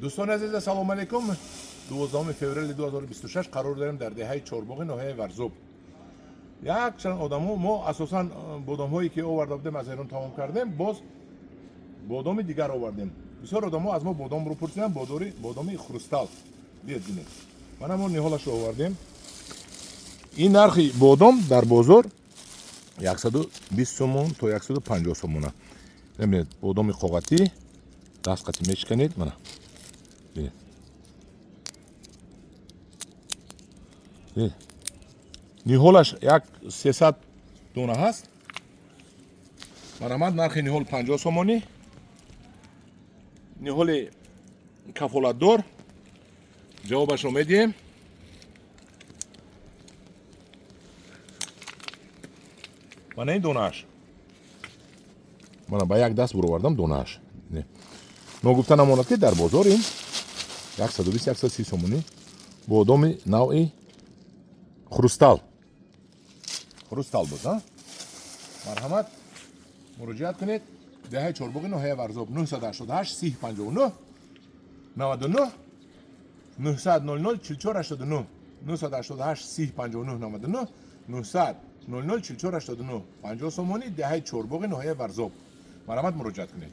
Дӯстони азиз, ассалому алайкум. 12 феврали 2026 қарор дорем дар деҳаи Чорбоғи ноҳияи Варзоб. Якчанд одамо мо асосан бодомҳое ки оварда будем, аз Эрон тамом кардем, боз бодоми дигар овардем. Бисёр одамо аз мо бодомро пурсиданд, бодори бодоми хрустал. Биёд, бинед. Мана мо ниҳолашро овардем. Ин нархи бодом дар бозор 120 сомон то 150 сомона. Бинед, бодоми қоғатӣ, даст қатӣ мешиканед, мана. Бинед. Бинед. Ниҳолаш як 300 дона ҳаст. Марҳамат, нархи ниҳол 50 сомонӣ. Ниҳоли кафолатдор. Ҷавобашро медиҳем. Мана ин донааш. Мана ба як даст буровардам донааш. Ногуфта намонад, ки дар бозор ин 120-130 сомонӣ бодоми навъи хрустал. Хрустал буд, а? Марҳамат, муроҷиат кунед. Деҳаи Чорбоғи ноҳияи Варзоб, 988 30 59 99, 900 00 44 89, 988 30 59 99, 900 00 44 89, 50 сомонӣ, деҳаи Чорбоғи ноҳияи Варзоб. Марҳамат, муроҷиат кунед.